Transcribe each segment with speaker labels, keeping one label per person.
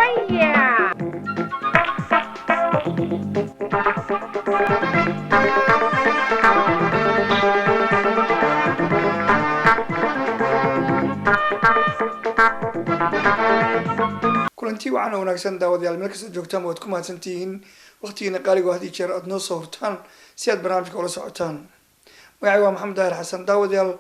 Speaker 1: Oh yeah!
Speaker 2: Kulanti wacan oo wanaagsan, daawadayaal, meel kasta joogtaan waad ku mahadsantihiin waqtigiina qaaligo had iyo jeer aada noo soo hurtaan si aad barnaamijka ula socotaan. Magacay waa Maxamed Daahir Xasan. Daawadayaal,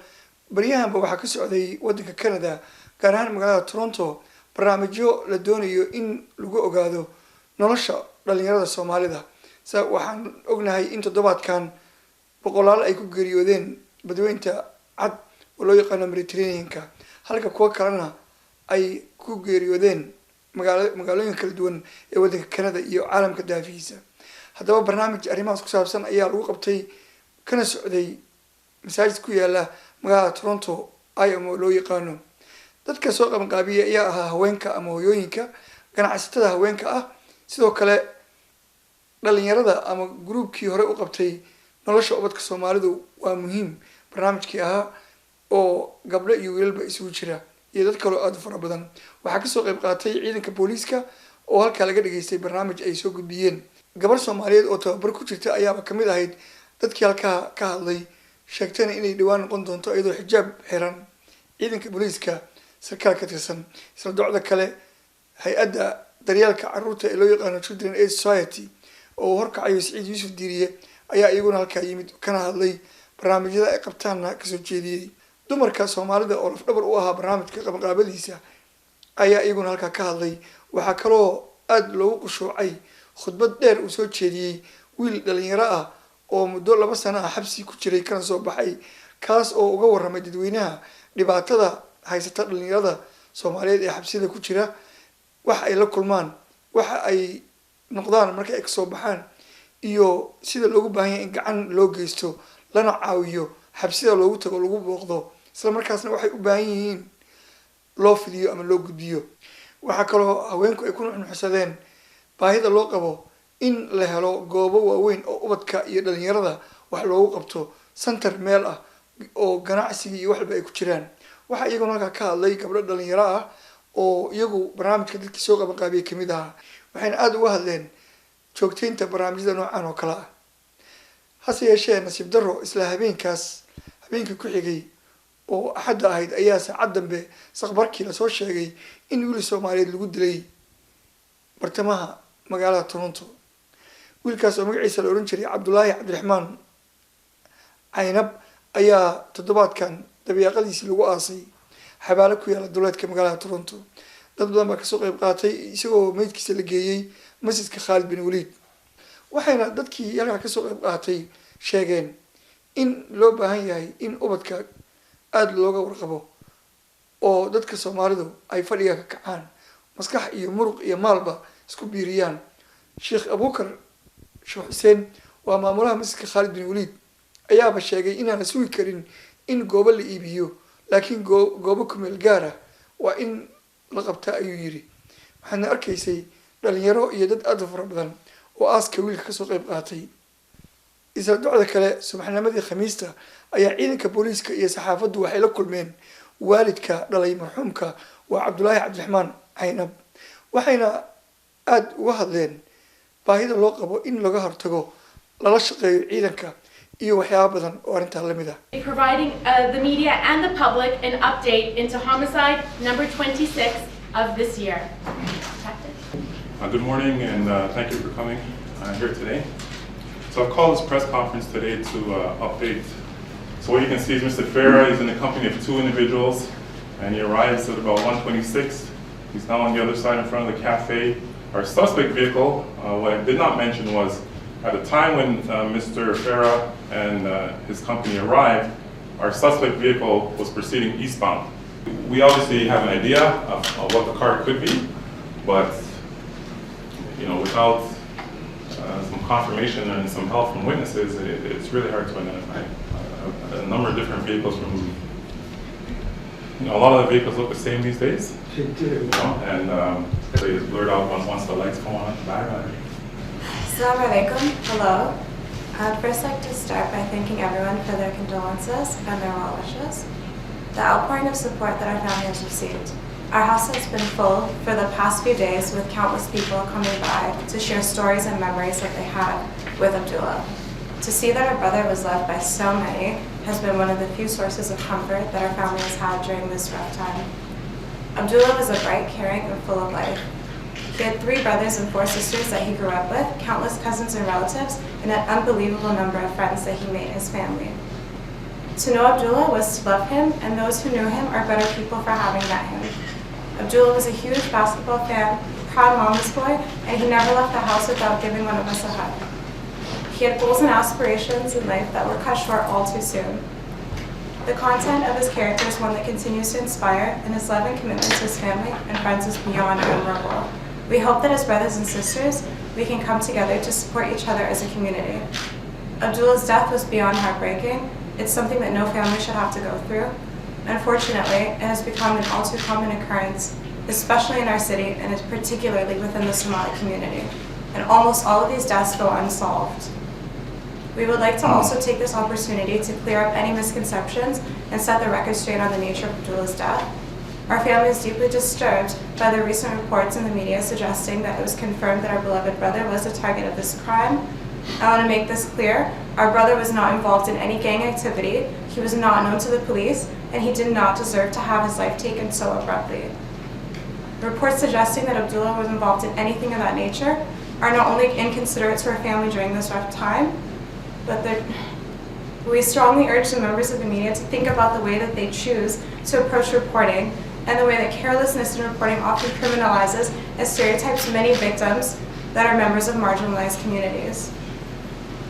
Speaker 2: baryahanba waxaa ka socday waddanka Canada, gaar ahaan magaalada Toronto, barnaamijyo la doonayo in lagu ogaado nolosha dhalinyarada Soomaalida. Sa waxaan ognahay in toddobaadkan boqolaal ay ku geeriyoodeen badweynta cad oo loo yaqaano Mediterraneanka, halka kuwo kalena ay ku geeriyoodeen magaalo magaalooyin kala duwan ee waddanka Canada iyo caalamka daafihiisa. Haddaba barnaamij arrimahaas ku saabsan ayaa lagu qabtay kana socday masaajid ku yaala magaalada Toronto, imo loo yaqaano. Dadka soo qabanqaabiyay ayaa ahaa haweenka ama hooyooyinka ganacsatada haweenka ah, sidoo kale dhalinyarada ama gruubkii hore u qabtay nolosha ubadka Soomaalidu waa muhiim barnaamijkii ahaa, oo gabdho iyo wiilalba isugu jira iyo dad kaloo aada u fara badan. Waxaa kasoo qayb qaatay ciidanka booliiska oo halkaa laga dhageystay barnaamij ay soo gudbiyeen. Gabar Soomaaliyeed oo tababar ku jirta ayaaba kamid ahayd dadkii halkaa ka hadlay, sheegtayna inay dhawaan noqon doonto iyadoo xijaab xiran ciidanka booliiska sarkaal ka tirsan. Isla docda kale, hay-adda daryeelka caruurta ee loo yaqaano Children Aid Society oo uu horkacayo Siciid Yuusuf Diiriye ayaa iyaguna halkaa yimid kana hadlay, barnaamijyada ay qabtaanna kasoo jeediyey. Dumarka Soomaalida oo lafdhabar u ahaa barnaamijka qabanqaabadiisa ayaa iyaguna halkaa ka hadlay. Waxaa kaloo aada loogu qushuucay khudbad dheer uu soo jeediyey wiil dhalinyaro ah oo muddo 2 sano ah xabsi ku jiray kana soo baxay, kaas oo uga warramay dadweynaha dhibaatada haysata dhalinyarada Soomaaliyeed ee xabsiyada ku jira, waxa ay la kulmaan, waxa ay noqdaan marka ay kasoo baxaan, iyo sida loogu baahan yahay in gacan loo geysto lana caawiyo, xabsida loogu tago, lagu booqdo, isla markaasna waxay u baahan yihiin loo fidiyo ama loo gudbiyo. Waxaa kaloo haweenku ay ku nuxnuxsadeen baahida loo qabo in la helo goobo waaweyn oo ubadka iyo dhalinyarada wax loogu qabto, center meel ah oo ganacsiga iyo waxba ay ku jiraan. Waxaa iyaguna halkaa ka hadlay gabdho dhalinyaro ah oo iyagu barnaamijka dadkii soo qabanqaabiyay kamid ahaa, waxayna aada uga hadleen joogteynta barnaamijyada noocan oo kale ah. Hase yeeshee, nasiib darro, isla habeenkaas, habeenkii ku xigay oo Axadda ahayd, ayaa saacad dambe saqbarkii lasoo sheegay in wiil Soomaaliyeed lagu dilay bartamaha magaalada Toronto. Wiilkaas oo magaciisa la odhan jiray Cabdulaahi Cabdiraxmaan Caynab ayaa toddobaadkan dabiiqadiisii lagu aasay xabaalo ku yaala duleedka magaalada Toronto. Dad badan baa kasoo qayb qaatay isagoo meydkiisa la geeyey masjidka Khaalid bin Waliid, waxayna dadkii halkaa kasoo qayb qaatay sheegeen in loo baahan yahay in ubadka aada looga warqabo oo dadka Soomaalidu ay fadhiga ka kacaan, maskax iyo muruq iyo maalba isku biiriyaan. Sheekh Abuukar Sheekh Xuseen waa maamulaha masjidka Khaalid bin Waliid ayaaba sheegay inaan la sugi karin in goobo la iibiyo, laakiin goobo kumeel gaar ah waa in la qabtaa, ayuu yidhi. Waxaadna arkaysay dhalinyaro iyo dad aada u fara badan oo aaska wiilka kasoo qayb qaatay. Isla docda kale, subaxnimadii Khamiista ayaa ciidanka booliiska iyo saxaafaddu waxay la kulmeen waalidka dhalay marxuumka, waa Cabdulaahi Cabdiraxmaan Caynab, waxayna aada uga hadleen baahida loo qabo in laga hortago, lala shaqeeyo ciidanka iyo waxyaaba badan oo arrintaa lamid ah.
Speaker 3: Providing the media and the public an update into homicide number 26 of this year. Detective?
Speaker 4: Good morning, and thank you for coming here today. So I've called this press conference today to update. So what you can see is Mr. Farah is in the company of two individuals, and he arrives at about 1:26. He's now on the other side in front of the cafe. Our suspect vehicle, what I did not mention was at the time when Mr. Farah and his company arrived, our suspect vehicle was proceeding eastbound. We obviously have an idea of what the car could be, but without some confirmation and some help from witnesses, it's really hard to identify. A number of different vehicles from, a lot of the vehicles look the same these days.
Speaker 2: They do.
Speaker 4: And they just blurred out once the lights go on. Bye bye.
Speaker 5: Assalamu alaikum. Hello. I'd first like to start by thanking everyone for their condolences and their well wishes. The outpouring of support that our family has received Our house has been full for the past few days with countless people coming by to share stories and memories that they had with Abdullah. To see that our brother was loved by so many has been one of the few sources of comfort that our family has had during this rough time. Abdullah was a bright, caring, and full of life. He had three brothers and four sisters that he grew up with, countless cousins and relatives, and an unbelievable number of friends that he made his family. To know Abdullah was to love him, and those who knew him are better people for having met him. Abdullah was a huge basketball fan, proud mama's boy, and he never left the house without giving one of us a hug. He had goals and aspirations in life that were cut short all too soon. The content of his character is one that continues to inspire, and his love and commitment to his family and friends is beyond admirable. We hope that as brothers and sisters, we can come together to support each other as a community. Abdullah's death was beyond heartbreaking. It's something that no family should have to go through. Unfortunately, it has become an all too common occurrence, especially in our city and particularly within the Somali community. And almost all of these deaths go unsolved. We would like to also take this opportunity to clear up any misconceptions and set the record straight on the nature of Abdullah's death. Our family is deeply disturbed by the recent reports in the media suggesting that it was confirmed that our beloved brother was the target of this crime. I want to make this clear. Our brother was not involved in any gang activity, he was not known to the police, and he did not deserve to have his life taken so abruptly. Reports suggesting that Abdullah was involved in anything of that nature are not only inconsiderate to our family during this rough time, but we strongly urge the members of the media to think about the way that they choose to approach reporting and the way that carelessness in reporting often criminalizes and stereotypes many victims that are members of marginalized communities.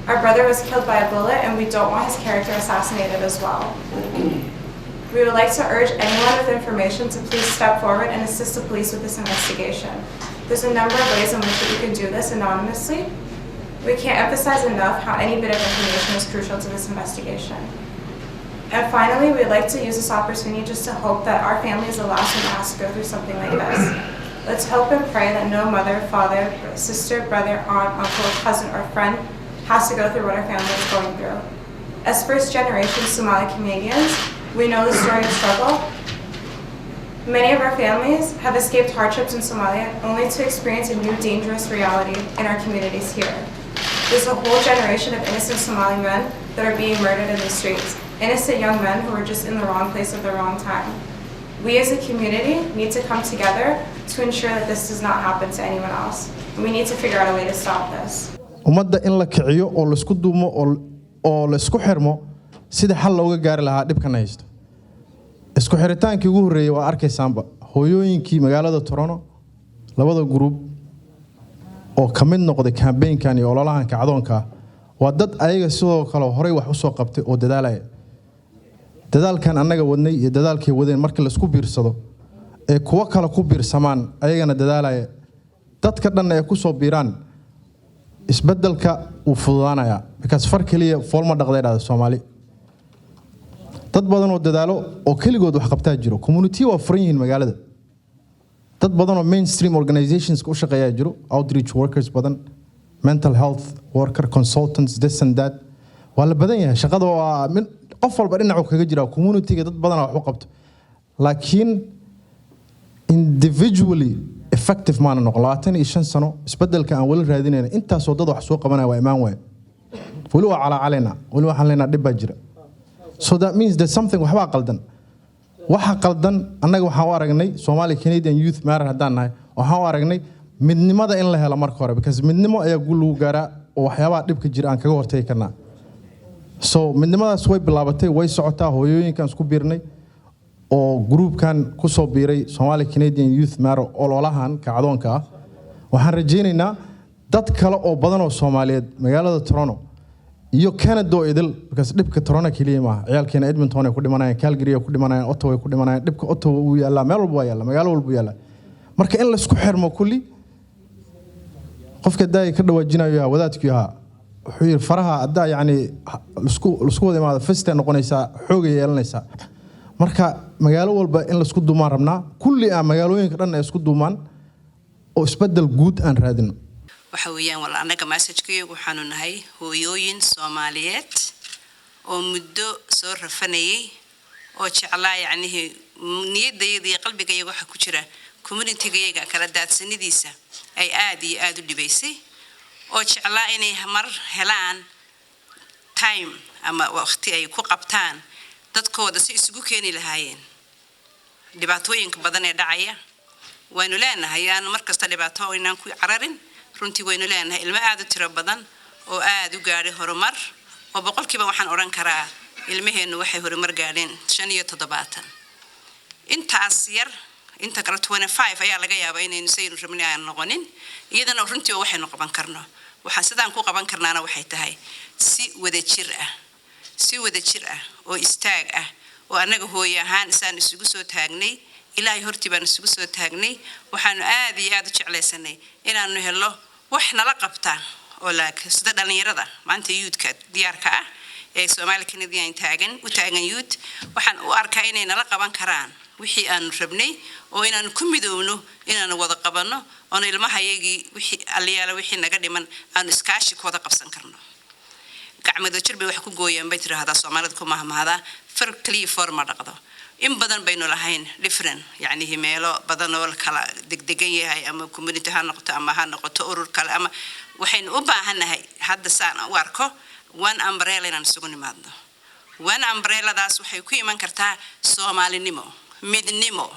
Speaker 5: Our brother was killed by a bullet, and we don't want his character assassinated as well. We would like to urge anyone with information to please step forward and assist the police with this investigation. There's a number of ways in which that you can do this anonymously. We can't emphasize enough how any bit of information is crucial to this investigation. And finally, we'd like to use this opportunity just to hope that our family is the last one that has to go through something like this. Let's hope and pray that no mother, father, sister, brother, aunt, uncle, cousin, or friend has to go through what our family is going through. As first generation Somali Canadians, we know the story of struggle. Many of our families have escaped hardships in Somalia only to experience a new dangerous reality in our communities here. There's a whole generation of innocent Somali men that are being murdered in the streets, innocent young men who are just in the wrong place at the wrong time. We as a community need to come together to ensure that this does not happen to anyone else. And we need to figure out a way to stop this.
Speaker 1: Ummadda in la kiciyo oo laisku duumo oo laisku xirmo sida xal looga gaari lahaa dhibkan haysto. Isku xiritaankii ugu horreeyey waa arkaysaanba hooyooyinkii magaalada Toronto, labada group oo ka mid noqday campaignkan iyo ololahan kacdoonka ah, waa dad ayaga sidoo kale horey wax usoo qabtay oo dadaalaya. Dadaalkan annaga wadnay iyo dadaalkay wadeen markii laisku biirsado ee kuwo kale ku biirsamaan, ayagana dadaalaya, dadka dhanna ay kusoo biiraan, isbeddelka wuu fududaanayaa, because far keliya foolma dhaqday dhahda Soomaali. Dad badan oo dadaalo oo keligood wax qabtaa jiro. Community waa furan yihiin magaalada. Dad badan oo mainstream organizations u shaqeeyaa jiro, outreach workers badan, mental health worker, consultants, this and that. Waa la badan yahay shaqada. Waa min qof walba dhinacu kaga jira communityga. Dad badanaa wax u qabto, laakiin individually effective maana noqon. 25 sano isbedelka aan weli raadinayna, intaasoo dad wax soo qabanaya waa imaan waaya. Weli waa calaacalaynaa, weli waxaan leenaha dhib baa jira. So that means there's something, waxbaa qaldan. Waxa qaldan annaga waxaan u aragnay, Somali Canadian Youth Matter haddaan nahay, waxaan u aragnay midnimada in la helo marka hore, because midnimo ayaa guul lagu gaaraa oo waxyaabaha dhibka jira aan kaga hortagi karnaa. So midnimadaas way bilaabatay, way socotaa. Hooyooyinkan isku biirnay oo groupkan kusoo biiray, Somali Canadian Youth Matter, ololahan kacdoonka ah, waxaan rajaynaynaa dad kale oo badan oo Soomaaliyeed magaalada Toronto iyo Canada oo idil, because dhibka Toronto keliya maaha. Ciyaalkeena Edmonton ay ku dhimanayaan, Calgary ay ku dhimanayaan, Ottawa ay ku dhimanayaan. Dhibka Ottawa uu yaallaa, meel walba waa yaallaa, magaalo walba uu yaallaa. Marka in laisku xirmo kulli. Qofka daaya ka dhawaajinayo yahaa wadaadkii ahaa wuxuu yidhi faraha haddaa yacni laisku wada imaado, fistay noqonaysaa, xoogay yeelanaysaa. Marka magaalo walba in laisku duumaan rabnaa, kulli aan magaalooyinka dhan ay isku duumaan oo isbeddel guud aan raadino.
Speaker 6: Waxa weeyaan wal annaga messagekayagu, waxaanu nahay hooyooyin Soomaaliyeed oo muddo soo rafanayay oo jeclaa yacnihii Niyaddayada iyo qalbigayaga waxaa ku jira communitygayaga kala daadsanidiisa ay aada iyo aada u dhibaysay, oo jeclaa inay mar helaan time ama waqti ay ku qabtaan dadkooda si isugu keeni lahaayeen. Dhibaatooyinka badan ee dhacaya waynu leenahay, aan mar kasta dhibaato inaan ku cararin. Runtii waynu leenahay ilmo aada u tiro badan oo aada u gaadhay horumar, oo 100% waxaan odhan karaa ilmaheennu waxay horumar gaadheen 75. Intaas yar, inta kale 25 ayaa laga yaabaa inaynu saynu rabnay aan noqonin. Iyadana runtii waxaynu qaban karno, waxaan sidaan ku qaban karnaana waxay tahay si wadajir ah, si wadajir ah oo istaag ah, oo annaga hooye ahaan isaan isugu soo taagnay. Ilaahay hortii baan isugu soo taagnay. Waxaanu aada iyo aada u jeclaysanay inaanu helo wax nala qabta oo laak sida dhalinyarada maanta youthka diyaarka ah ee Somali Canadian taagan, u taagan youth. Waxaan u arkaa inay nala qaban karaan wixii aanu rabnay, oo inaanu ku midoowno, inaanu wada qabanno, oona ilmahayagii wixii alliyaala wixii naga dhiman aanu iskaashi ku wada qabsan karno. Gacmado jir bay wax ku gooyaan bay tiraahdaa Soomaalida ku mahmahdaa. Far kaliya fool ma dhaqdo. In badan baynu lahayn different, yacnihi meelo badan oo kala degdegan yahay, ama community ha noqoto ama ha noqoto urur kale. Ama waxaynu u baahannahay hadda, saan u arko, one umbrella inaan isugu nimaadno. One umbrelladaas waxay ku iman kartaa Soomaalinimo, midnimo,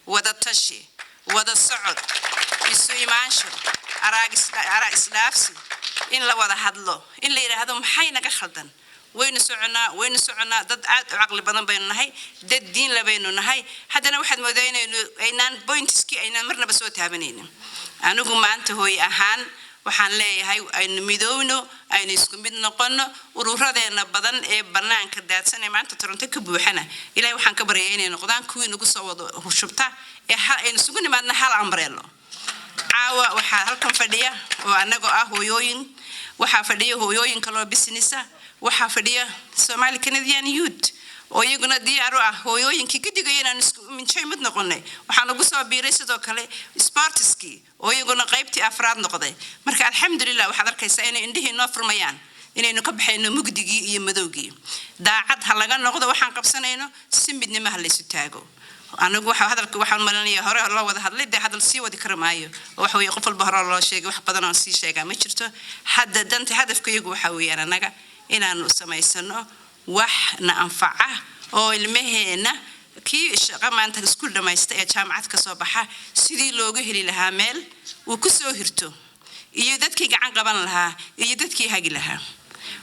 Speaker 6: wada tashi, wada socod, isu imaansho, araag isdhaafsi, in la wada hadlo, in la yidhaahdo maxay naga khaldan. Waynu soconaa, waynu soconaa. Dad aad u caqli badan baynu nahay, dad diin la baynu nahay. Haddana waxaad moodaa inaynu aynaan pointskii aynaan marnaba soo taabanaynin. Anigu maanta hooye ahaan waxaan leeyahay aynu midoowno, aynu isku mid noqono. Ururadeenna badan ee banaanka daadsan ee maanta Toronto ka buuxana, Ilahay waxaan ka baryayaa inay noqdaan kuwii nagu soo wada shubta ee aynu isugu nimaadna hal umbrello. Caawa waxaa halkan fadhiya oo annagoo ah hooyooyin, waxaa fadhiya hooyooyin kaloo businessa, waxaa fadhiya Somali Canadian youth oo iyaguna diyaar u ah, hooyooyinkii guddiga inaan isku minjoy mid noqonay. Waxaa nagu soo biiray sidoo kale sportiskii oo iyaguna qaybtii afraad noqday. Marka alxamdulilah, waxaad arkaysaa inay indhihii noo furmayaan, inaynu ka baxayno mugdigii iyo madowgii. Daacad ha laga noqdo waxaan qabsanayno, si midnimo ha laysu taago. Anigu waxa hadalka waxaan malinaya hore loo wada hadlay, dee hadal sii wadi kara maayo, oo waxa weeye qof walba hore loo sheegay. Wax badan oon sii sheegaa ma jirto hadda. Danta hadafka iyagu waxaa weeyaan annaga inaanu samaysano wax na anfaca, oo ilmaheenna kii shaqo maanta iskuul dhamaysta ee jaamacad ka soo baxa sidii looga heli lahaa meel uu ku soo hirto, iyo dadkii gacan qaban lahaa iyo dadkii hagi lahaa.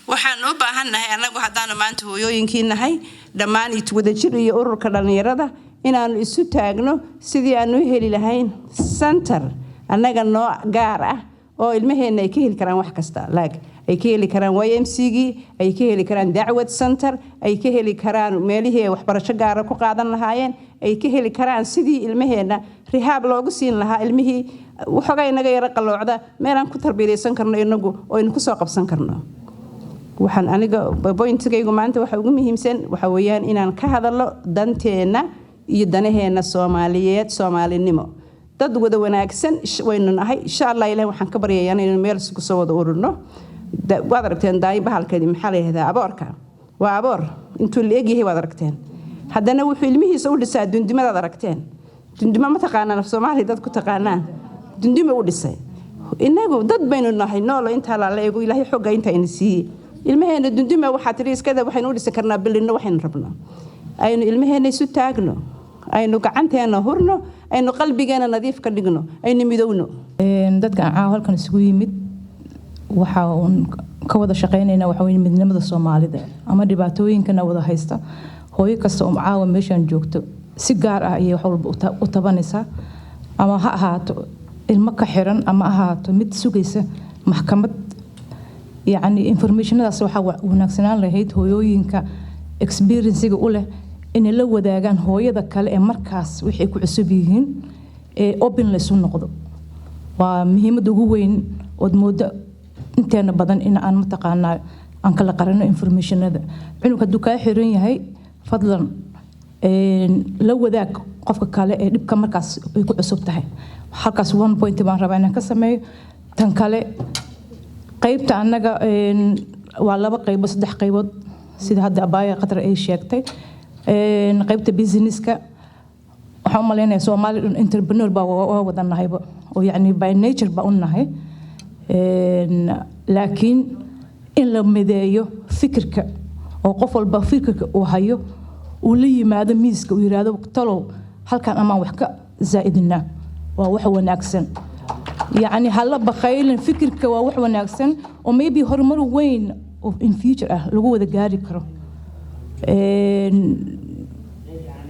Speaker 6: Waxaan u baahannahay annagu haddaanu maanta hooyooyinkii nahay dhammaan wadajir iyo ururka dhallinyarada inaanu isu taagno sidii aanu u heli lahayn center annaga noo gaar ah, oo ilmaheenna ay ka heli karaan wax kasta, like ay ka heli karaan YMCgii, ay ka heli karaan dacwad center, ay ka heli karaan meelihii ay waxbarasho gaara ku qaadan lahaayeen, ay ka heli karaan sidii ilmaheenna rehab loogu siin lahaa, ilmihii waxoogaa inaga yaro qalloocda meelaan ku tarbiyadaysan karno inagu oo aynu kusoo qabsan karno. Waxaan aniga pointigaygu maanta waxa ugu muhiimsan waxa weeyaan inaan ka hadalno danteenna iyo danaheenna Soomaaliyeed, Soomaalinimo. Dad wada wanaagsan waynu nahay. Insha Allah, Ilahi waxaan ka baryayaa inaynu meel isugu soo wada ururno. Waad aragteen daayin bahalkeedi, maxaa la yihahdaa, aboorka. Waa aboor intuu la egyahay waad aragteen. Haddana wuxuu ilmihiisa u dhisaa dundumadaad aragteen. Dunduma ma taqaanaan? Af Soomaaliya dad ku taqaanaan dunduma u dhisay. Inagu dad baynu nahay noolo intaa laala eego. Ilaahay xogga intaa ina siiyey, ilmaheena dunduma waxaa tiri iskada waxaynu u dhisi karnaa bilino waxaynu rabno. Aynu ilmaheena isu taagno, aynu gacanteena hurno, aynu qalbigeena nadiif ka dhigno, aynu midowno.
Speaker 7: Dadka aan caawa halkan isugu yimid waxa uun ka wada shaqeynayna waxa weeye midnimada Soomaalida ama dhibaatooyinkana wada haysta. Hooyo kasta oo caawa meeshaan joogto si gaar ah ayay wax walba u tabanaysaa, ama ha ahaato ilmo ka xiran ama ha ahaato mid sugaysa maxkamad. Yacni informationadaas waxaa wanaagsanaan lahayd hooyooyinka experiencega u leh inay la wadaagaan hooyada kale ee markaas wixii ku cusub yihiin, ee open laysu noqdo. Waa muhiimadda ugu weyn ood moodo inteena badan in aan mataqaanaa aan kala qarino informationada. Cunug hadduu kaa xiran yahay, fadlan la wadaag qofka kale ee dhibka markaas ay ku cusub tahay. Halkaas one point baan rabaa inaan ka sameeyo. Tan kale, qaybta annaga waa laba qaybood, saddex qaybood, sida hadda abaaya Qatar ay sheegtay. Qaybta businesska. Waxaan u malaynayaa Soomaali dhan entrepreneur baa waa wada nahayba oo yacni by nature baa u nahay. Laakiin in la mideeyo fikirka oo qof walba fikirka uu hayo uu la yimaado miiska, uu yiraahdo, "Talow halkan amaan wax ka zaa'idinaa?" waa wax wanaagsan. Yacni hala bakhaylin fikirka, waa wax wanaagsan oo maybe horumar weyn oo in future ah lagu wada gaari karo.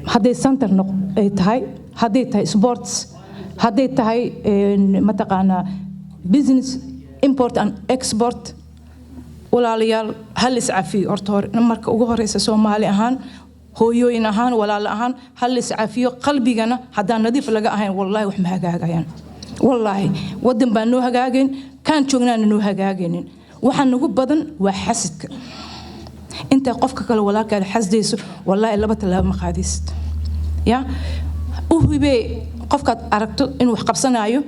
Speaker 7: Hadday center ay tahay, hadday tahay sports, hadday tahay mataqaanaa business, import and export. Walaalayaal, hal iscafiyo horta hore marka ugu horeysa. Soomaali ahaan, hooyooyin ahaan, walaalo ahaan, hal iscafiyo. Qalbigana haddaan nadiif laga ahayn, wallahi wax ma hagaagayaan. Wallaahi wadan baan noo hagaagayn, kaan joognaana noo hagaagaynin. Waxaa nagu badan waa xasidka. Intaa qofka kale walaalkaada xasdayso, wallaahi laba tallaabo ma qaadaysid. Ya u hibee qofkaad aragto inuu wax qabsanaayo,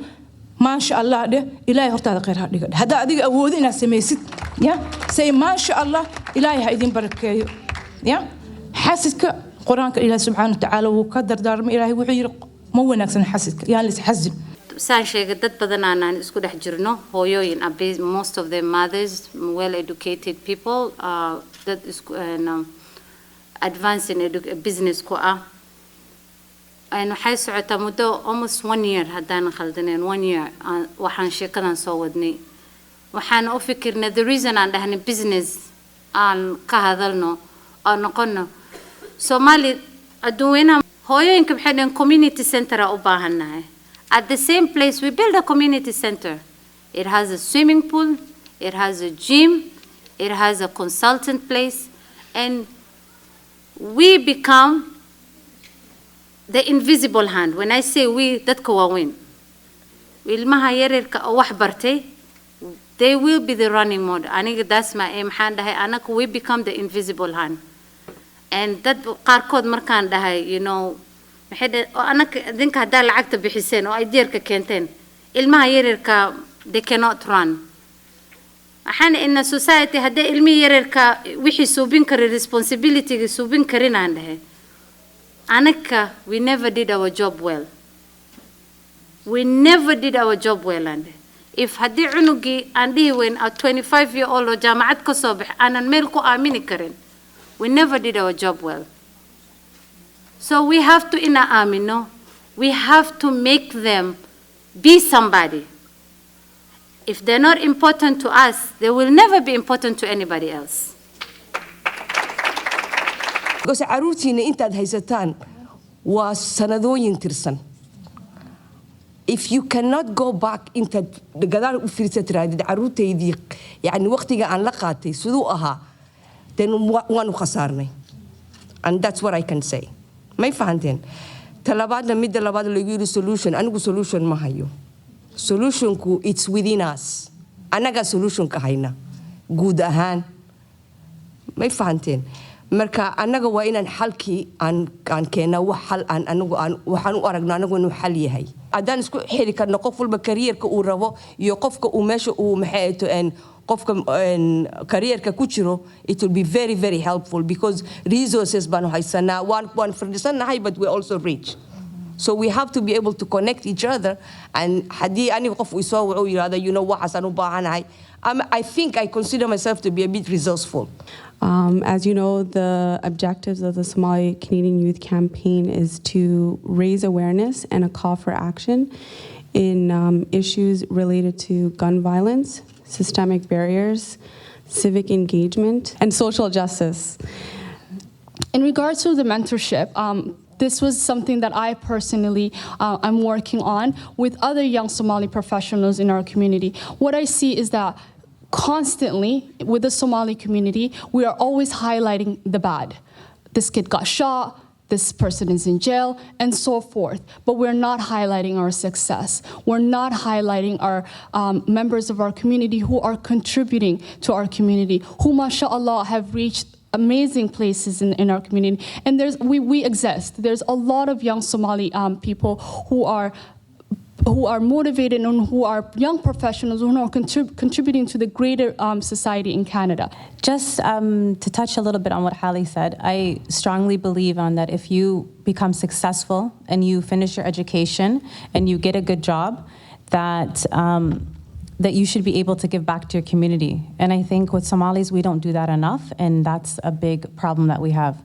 Speaker 7: maasha Allah dheh, Ilaahay hortaada khayr ha dhiga dheh. Haddaa adiga awoodo inaad samaysid, ya say maasha Allah, Ilaahay ha idin barakeeyo. Ya xasidka, Qur-aanka Ilaahay subxaana watacaala wuu ka dardaarmay. Ilaahay wuxuu yidhi, ma wanaagsan xasidka, yaan la isxasin.
Speaker 8: Saan sheegay, dad badan aanaan isku dhex jirno, hooyooyin are most of them mothers, well educated people, dad isku advance in business ku ah. Waxay socotaa muddo almost one year, haddaanan khaldaneen, one year waxaan sheekadan soo wadnay. Waxaan u fikirnay, the reason aan dhahnay business aan ka hadalno oo noqono Soomaali adduunweynaha, hooyooyinka maxay dhaheen? Community center aa u baahannahay. At the same place we build a community center. It has a swimming pool, it has a gym, it has a consultant place, and we become the invisible hand. When I say we, dadka waaweyn, ilmaha yaryarka oo wax bartay, they will be the running mode. Aniga that's my aim. Maxaan dhahay anaka? We become the invisible hand. And dad qaarkood markaan dhahay, maxay dhahay, oo anaka idinka haddaa lacagta bixiseen oo ideerka keenteen, ilmaha yaryarka they cannot run. Waxaan in a society haddii ilmihii yaryarka wixii suubin karin, responsibility suubin karin, aan dhahay anaka we never did our job well. We never did our job well. And if haddii cunugii aan dhihi weyn a 25 year old oo jaamacad ka soo bax aanan meel ku aamini karin, we never did our job well. So we have to ina aamino, we have to make them be somebody. If they're not important to us, they will never be important to anybody else.
Speaker 9: Because caruurtiina intaad haysataan waa sanadooyin tirsan. If you cannot go back, intaad gadaal u fiirsa tirahdid, caruurtaydii yani waqtiga aan la qaatay siduu ahaa, then waanu khasaarnay, and that's what I can say. May fahanteen? Talabaadna, midda labaad lagu yidhi solution, anigu solution ma hayo. Solutionku it's within us. Annagaa solutionka hayna guud ahaan. May fahanteen? Marka annaga waa inaan xalkii aan keennaa, wax xal aan anagu aan waxaan u aragno anagu inuu xal yahay. Haddaan isku xiri karno, qof walba careerka uu rabo iyo qofka uu meesha uu maxay ahato qofka careerka ku jiro, it will be very very helpful, because resources baanu haysanaa, waan fadhiisanahay, but we also rich. So we have to be able to connect each other. And haddii aniga qof uu isoo waco, yidhahdo, waxaasaan u baahanahay, I think I consider myself to be a bit resourceful.
Speaker 10: As you know, the objectives of the Somali Canadian Youth Campaign is to raise awareness and a call for action in issues related to gun violence, systemic barriers, civic engagement, and social justice.
Speaker 3: In regards to the mentorship, this was something that I personally I'm working on with other young Somali professionals in our community. What I see is that constantly with the Somali community, we are always highlighting the bad. This kid got shot, this person is in jail, and so forth. But we're not highlighting our success. We're not highlighting our members of our community who are contributing to our community, who, mashallah, have reached amazing places in our community. And we exist. There's a lot of young Somali people who are who are motivated and who are young professionals who are contributing to the greater society in Canada.
Speaker 10: Just to touch a little bit on what Hallie said, I strongly believe on that if you become successful and you finish your education and you get a good job, that you should be able to give back to your community. And I think with Somalis, we don't do that enough, and that's a big problem that we have.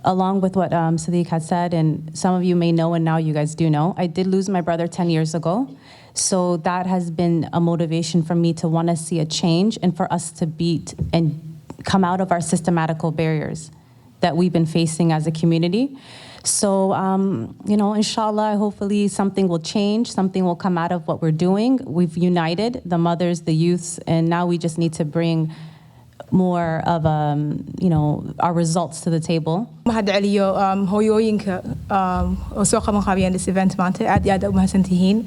Speaker 10: Along with what Sadiq had said, and some of you may know, and now you guys do know, I did lose my brother 10 years ago. So that has been a motivation for me to want to see a change and for us to beat and come out of our systematical barriers that we've been facing as a community. So, inshallah, hopefully something will change, something will come out of what we're doing. We've united the mothers, the youths, and now we just need to bring more of our results to the table.
Speaker 11: Mahad celiyo hooyooyinka oo soo qaban qaabiyeen this event maanta. Aad iyo aad u mahadsantihiin.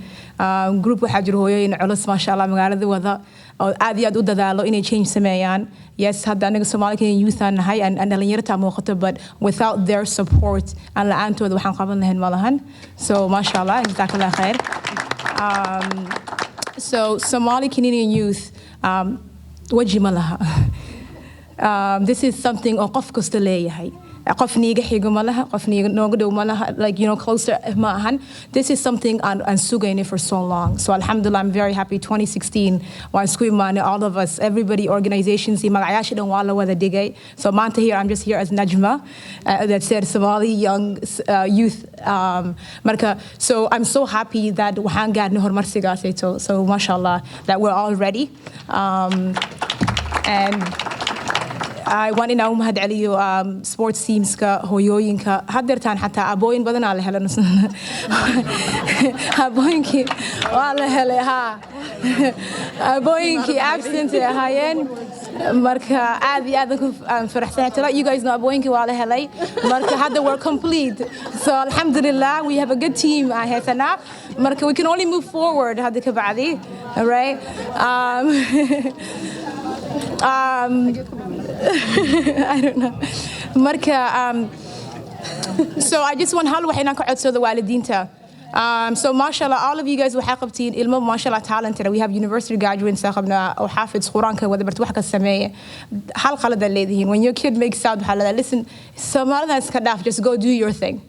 Speaker 11: Group waxaa jiro hooyooyin culus, maasha Allah, magaalada wada oo aad iyo aad u dadaalo inay change sameeyaan. Yes, hadda anaga Somali Canadian Youth aan nahay and dhalinyarta muuqato, but without their support aan la-aantooda waxaan qaban lahayn ma lahan. So maasha Allah, jazakallah khair. So Somali Canadian Youth waji ma laha. This is something oo qof kasta leeyahay. Qof niiga xigo ma laha, qof niiga nooga dhow ma laha, like closer ma ahan. This is something aan sugaynay for so long. So alhamdulillah, I'm very happy. 2016 waan isku imaanay, all of us, everybody, organizations iyo magacayaasha dhan waa la wada dhigay. So maanta here, I'm just here as Najma that said Somali Young Youth. Marka so I'm so happy that waxaan gaarnay horumarsigaasayto. So mashallah that we're all ready, and I want inaan u mahad celiyo sports teamska, hooyooyinka. Haddeertaan xataa abooyin badanaa la helay. Abooyinkii waa la helay ha. Abooyinkii absent ay ahaayeen. Marka aad iyo aad aan faraxsanahay to let you guys know abooyinkii waa la helay. Marka hadda we're complete. So alhamdulillah, we have a good team aan haysanaa. Marka we can only move forward hadda ka bacdi, all right? I don't know. Marka, so I just want hal wax inaan ka codsado waalidiinta. So mashallah, all of you guys waxaa qabtiin ilmo, mashallah, talented. We have university graduates aa qabnaa oo xaafid Quraanka wada barta, wax ka sameeya. Hal qalad aad leedihiin. When your kid makes out, waxaa leedahay, "Listen, Soomaalida iska dhaaf, just go do your thing."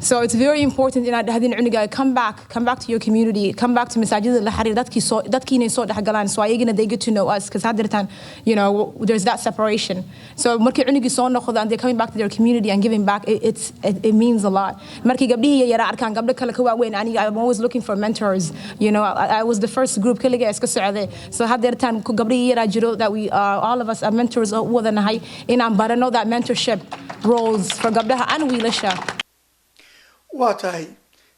Speaker 11: So it's very important inaad dhahdin cunugaaga, "Come back, come back to your community, come back to masaajidada la xiriir dadkii soo dadkii inay soo dhexgalaan," so ayagana they get to know us, because haddeertaan there's that separation. So markii cunugii soo noqdo and they're coming back to their community and giving back, it means a lot. Markii gabdhihii yara arkaan gabdho kale ka waaweyn, aniga I'm always looking for mentors. I was the first group kaliga iska socday. So haddeertaan gabdhihii yaraa jiro that we all of us are mentors oo u wada nahay inaan barano that mentorship roles for gabdhaha and wiilasha.
Speaker 2: Waa tahay.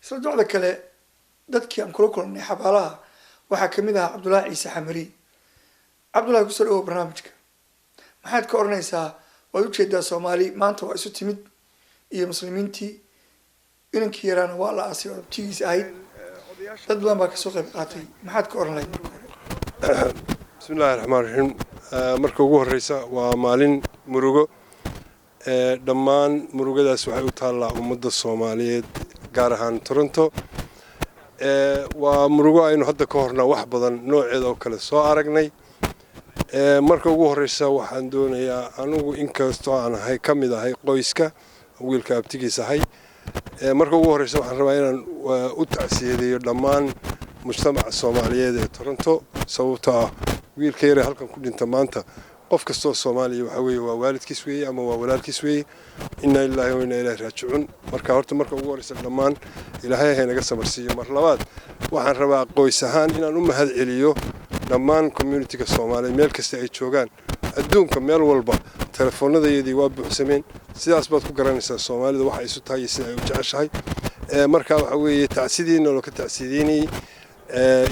Speaker 2: Isla docda kale, dadkii aan kula kulnay xabaalaha waxaa kamid ahaa Cabdullaahi Ciise Xamari. Cabdullahi, kusoo dhawow barnaamijka. Maxaad ka odhanaysaa? Waad ujeedaa, Soomaali maanta waa isu timid iyo muslimiintii. Inankii yaraana waa la aasay oo abtigiis ahayd. Dad badan baa kasoo qayb qaatay. Maxaad ka odhan lahayd marka hore?
Speaker 12: Bismi illaahi raxmaan raxiim. Marka ugu horeysa, waa maalin murugo. Dhammaan murugadaas waxay u taallaa ummadda Soomaaliyeed, gaar ahaan Toronto. Waa murugo aynu hadda ka horna wax badan nooceeda oo kale soo aragnay. Marka ugu horeysa, waxaan doonayaa, anigu inkastoo aan ahay ka mid ahay qoyska wiilka abtigiis ahay, marka ugu horeysa waxaan rabaa inaan u tacsiyadeeyo dhammaan mujtamaca Soomaaliyeed ee Toronto, sababtoo ah wiilka yare halkan ku dhinta maanta qof kastoo Soomaaliya waxa weeye waa waalidkiis weeye ama waa walaalkiis weeye. Inna lilaahi wa inna ilaahi raajicuun. Marka horta marka ugu horeysa, dhammaan Ilaahay hay naga samarsiiyo. Mar labaad, waxaan rabaa qoys ahaan inaan u mahad celiyo dhammaan communityga Soomaaliyeed meel kasta ay joogaan adduunka. Meel walba telefoonadayadii waa buuxsameen. Sidaas baad ku garanaysaa Soomaalida waxa isu tahay iyo sida ay u jeceshahay. Marka waxa weeye tacsidiina loo ka tacsideynayey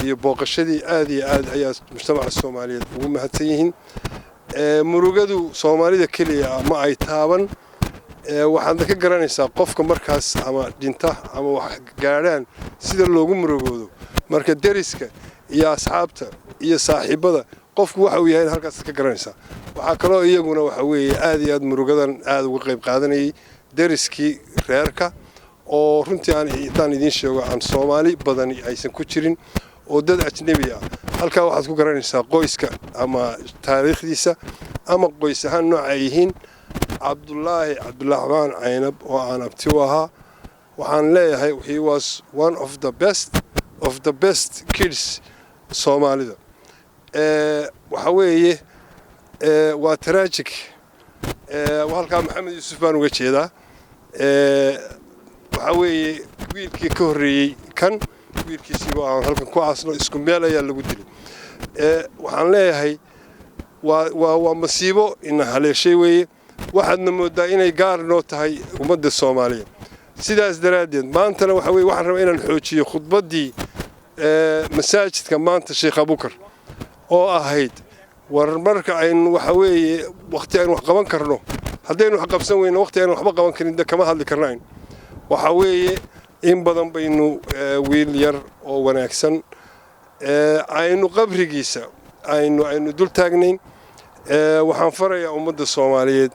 Speaker 12: iyo booqashadii aad iyo aad ayaa mujtamaca Soomaaliyeed ugu mahadsan yihiin. Murugadu Soomaalida keliya ma ay taaban. Waxaadna ka garanaysaa qofka markaas ama dhinta ama wax gaadhaan sida loogu murugoodo. Marka deriska iyo asxaabta iyo saaxiibada qofku waxa uu yahay halkaas ka garanaysaa. Waxaa kaloo iyaguna waxa weeye aad iyo aad murugadan aad uga qayb qaadanayay deriskii reerka. Oo runtii aan intaan idiin sheego aan Soomaali badani aysan ku jirin oo dad ajnebi ah. Halkaa waxaad ku garanaysaa qoyska ama taariikhdiisa ama qoys ahaan nooca ay yihiin. Cabdulaahi Cabdiraxmaan Caynab oo aan abti u ahaa, waxaan leeyahay he was one of the best of the best kids Soomaalida. Waxa weeye waa tragic. Halkaa Maxamed Yuusuf baan uga jeedaa. Waxa weeye wiilkii ka horreeyey kan wiilkiisiiba aan halkan ku aasno, isku meel ayaa lagu dilay. Waxaan leeyahay waa masiibo ina haleeshay weeye. Waxaadna moodaa inay gaar noo tahay ummadda Soomaaliyeed. Sidaas daraaddeed maantana waxa weye waxaan rabaa inaan xoojiyo khudbaddii masaajidka maanta Sheekh Abukar oo ahayd war marka aynu waxa weeye waqti aynu wax qaban karno, haddaynu wax qabsan weyno, waqti aynu waxba qaban karin de kama hadli karnayn. Waxa weeye in badan baynu wiil yar oo wanaagsan aynu qabrigiisa aynu dul taagnayn. Waxaan farayaa ummadda Soomaaliyeed,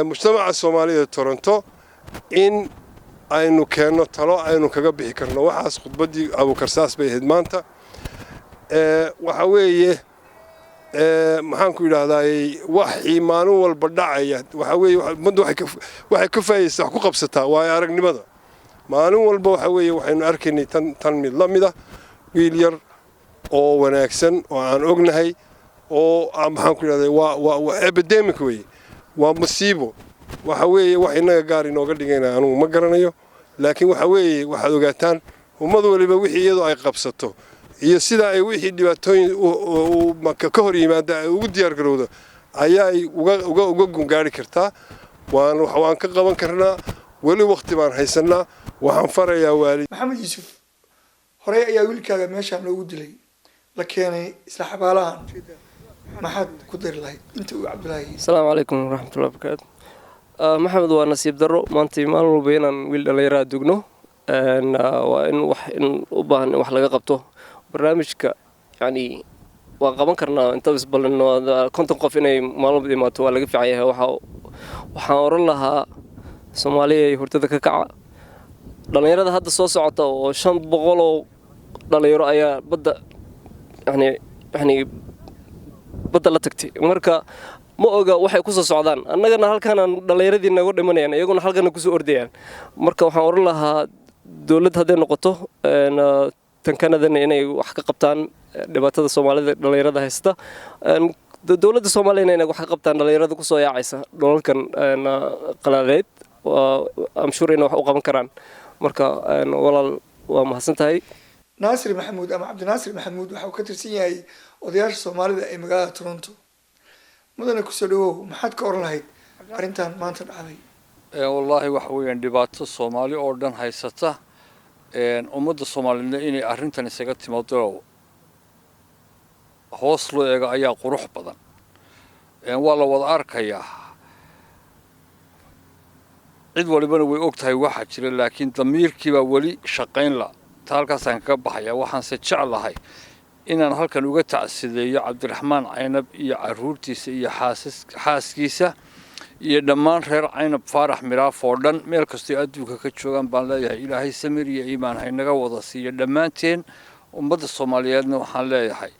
Speaker 12: mujtamaca Soomaaliyeed Toronto, in aynu keenno talo aynu kaga bixi karno waxaas. Khudbaddii Abuukar saas bay ahayd maanta. Waxa weeye, maxaan ku yidhaahdaay, waxii maalin walba dhacaya waxa weeye ummaddu waxay ka faa'idaysaa, wax ku qabsataa waayo aragnimada. Maalin walba waxa weeye waxaynu arkaynay tan mid la mid ah, wiil yar oo wanaagsan oo aan ognahay oo maxaan ku yidhahday, waa epidemic weeye, waa masiibo. Waxa weeye wax innaga gaar inooga dhigayna anugu ma garanayo, laakiin waxa weeye waxaad ogaataan ummad waliba wixii iyadoo ay qabsato iyo sida ay wixii dhibaatooyin ka hor yimaada ay ugu diyaar garowdo ayaay uga gungaari kartaa. Waan ka qaban karnaa, weli waqti baan haysanaa. Waxaan farayaa waalid
Speaker 2: Maxamed Yuusuf, horey ayaa wiilkaaga meeshaan loogu dilay, la keenay isla xabaalahan. Maxaad ku dari lahayd inta uu Cabdulaahi?
Speaker 13: Asalaamu calaykum waraxmatullahi wabarakaatu. Maxamed, waa nasiib darro maanta maalin walba inaan wiil dhallinyaraa dugno. Waa in wax in u baahan in wax laga qabto barnaamijka. Yacni waan qaban karnaa inta isbalino 50 qof inay maalin walba imaato, waa laga fiican yahay. Waxaan oran lahaa Soomaaliya ay hurdada ka kaca. Dhallinyarada hadda soo socota oo 500 oo dhalinyaro ayaa badda yani badda la tagtay. Marka ma oga waxay kusoo socdaan. Annagana halkaanaan dhallinyaradii naga dhimanayaan, iyaguna halkana kusoo ordayaan. Marka waxaan oran lahaa dowladd hadday noqoto tan Kanadana inay wax ka qabtaan dhibaatada Soomaalida dhallinyarada haysta, dowladda Soomaaliyana inay wax ka qabtaan dhallinyarada kusoo yaacaysa dholalkan qalaadeed. I'm sure inay wax u qaban karaan. Marka walaal, waa mahadsan tahay.
Speaker 2: Naasir Maxamuud ama Cabdinaasir Maxamuud waxa uu ka tirsan yahay odayaasha Soomaalida ee magaalada Toronto. Mudane, kusoo dhawow. Maxaad ka oran lahayd arrintan maanta dhacday?
Speaker 14: Wallaahi waxa weeyaan dhibaato Soomaali oo dhan haysata. Ummadda Soomaaliyeedna inay arrintan isaga timaado, hoos loo eego ayaa qurux badan. Waa la wada arkayaa, cid walibana way og tahay waxa jira, laakiin damiirkiibaa weli shaqayn la ta. Halkaasaan kaga baxaya. Waxaanse jeclahay inaan halkan uga tacsideeyo Cabdiraxmaan Caynab iyo caruurtiisa iyo xaaskiisa iyo dhammaan reer Caynab Faarax Miraaf oo dhan meel kastoo adduunka ka joogaan. Baan leeyahay Ilaahay samir iyo iimaan haynaga wada siiyo dhammaanteen. Ummadda Soomaaliyeedna waxaan leeyahay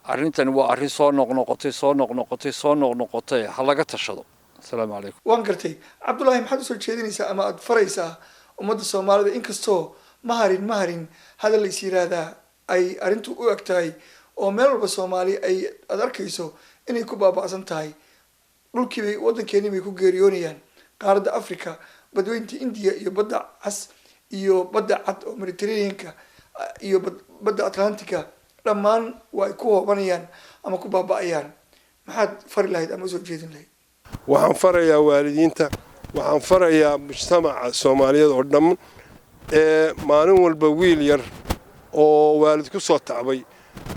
Speaker 14: arrintani waa arrin soo noqnoqotay, soo noqnoqotay, soo noqnoqotay, ha laga tashado. Asalaamu calaykum.
Speaker 2: Waan gartay. Cabdullaahi, maxaad usoo jeedinaysaa ama aada faraysaa ummadda Soomaalida, inkastoo ma harin ma harin hadal la is yiraahdaa ay arrintu u eg tahay oo meel walba Soomaali ay aada arkayso inay ku baaba'san tahay, dhulkiibay waddankeenii bay ku geeriyoonayaan, qaaradda Africa, badweynta Indiya iyo Badda Cas iyo Badda Cad oo Mediterraneanka iyo Badda Atlantica, dhammaan waa ay ku hoobanayaan ama ku baaba'ayaan? Maxaad fari lahayd ama usoo jeedin lahayd?
Speaker 12: Waxaan farayaa waalidiinta, waxaan farayaa mujtamaca Soomaaliyeed oo dhan ee maalin walba wiil yar oo waalid ku soo tacbay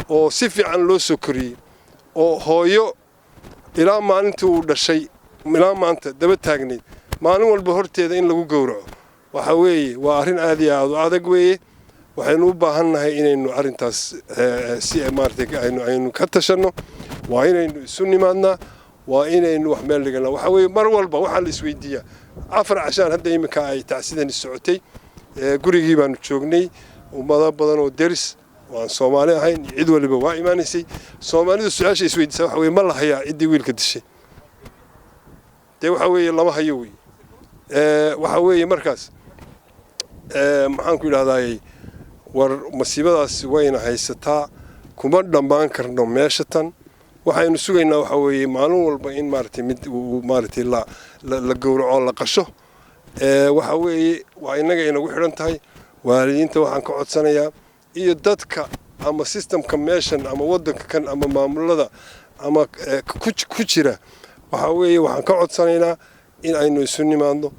Speaker 12: oo si fiican loo soo koriyey oo hooyo ilaa maalintii uu dhashay ilaa maanta daba taagnayd, maalin walba horteeda in lagu gowraco, waxa weeye waa arrin aad iyo aad u adag weeye. Waxaynu u baahan nahay inaynu arrintaas si maaragtay aynu ka tashanno. Waa inaynu isu nimaadnaa. Waa inaynu wax meel dhiganaa. Waxa weeye, mar walba waxaa la isweydiiyaa 4 cashaan hadda iminka ay tacsidani socotay, gurigii baanu joognay. Ummado badan oo deris oo aan Soomaali ahayn iyo cid waliba waa imaanaysay. Soomaalidu su-aasha isweydiisaa waxa weye, ma la hayaa ciddii wiilka dishay? Dee waxa weeye, lama hayo. Wey waxa weeye, markaas maxaan ku idhahdaayey, war masiibadaasi wayna haysataa, kuma dhammaan karno meesha tan. Waxaynu sugaynaa waxa weeye, maalin walba in maaragtay mid uu maaragtay la gowraco, la qasho. Waxa weeye, waa innaga inagu xidhan tahay. Waalidiinta waxaan ka codsanayaa iyo dadka ama systemka meeshan ama waddanka kan ama maamulada ama ku jira, waxa weeye, waxaan ka codsanaynaa in aynu isu nimaadno,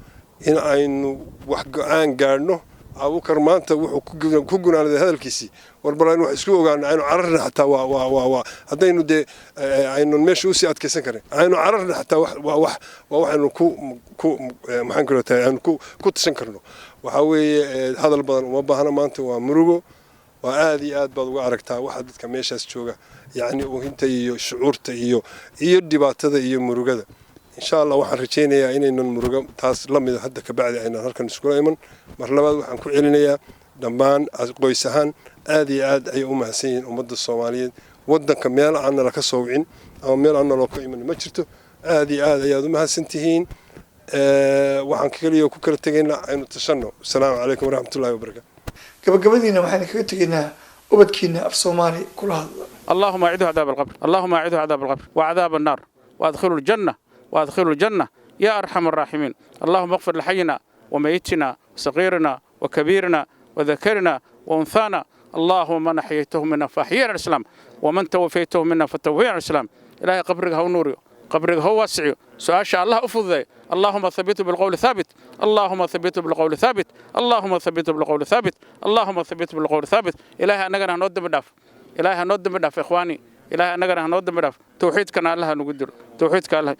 Speaker 12: in aynu wax go-aan gaadhno. Abuukar maanta wuxuu ku gunaanaday hadalkiisii, war bal aynu wax isku ogaano, aynu cararna xataa. Waa haddaynu dee aynu meesha usii adkaysan karin, aynu cararna xataa. Waa waxaynu ku maxaan ku tahay, aynu ku tashan karno. Waxaa weeye, hadal badan uma baahna maanta. Waa murugo, waa aad iyo aad baad uga aragtaa waxa dadka meeshaas jooga, yacni oohinta iyo shucuurta iyo dhibaatada iyo murugada. Insha Allah waxaan rajaynayaa inaynan murugo taas la mida hadda kabacdi aynan halkan iskula iman. Mar labaad waxaan ku celinayaa, dhammaan qoys ahaan aad iyo aad ayay u mahadsan yihiin ummadda Soomaaliyeed. Waddanka meel aan nala ka soo wicin ama meel aan naloo ka iman ma jirto. Aad iyo aad ayaad u mahadsan tihiin. Waxaan keliya ku kala tegaynaa, aynu tashanno. Asalaamu calaykum waraxmatullahi wabarakaatu.
Speaker 2: Gabagabadiina waxaynu kaga tegaynaa, ubadkiina af Soomaali kula hadla.
Speaker 15: اللهم أعده عذاب القبر، اللهم أعده عذاب القبر وعذاب النار، وأدخله الجنة، وأدخله الجنة يا أرحم الراحمين. اللهم اغفر لحينا وميتنا، صغيرنا وكبيرنا، وذكرنا وأنثانا. اللهم من أحييته منا فأحييه على الإسلام، ومن توفيته منا فتوفيه على الإسلام. إلهي قبرك هو نوري، قبرك هو واسعي، سؤال الله أفضل. اللهم ثبته بالقول ثابت، اللهم ثبته بالقول ثابت، اللهم ثبته بالقول ثابت، اللهم ثبته بالقول ثابت. إلهي أننا نود بداف، إلهي نود بداف. إخواني، إلهي أننا نود بداف. توحيدكنا الله نقدر توحيدك الله.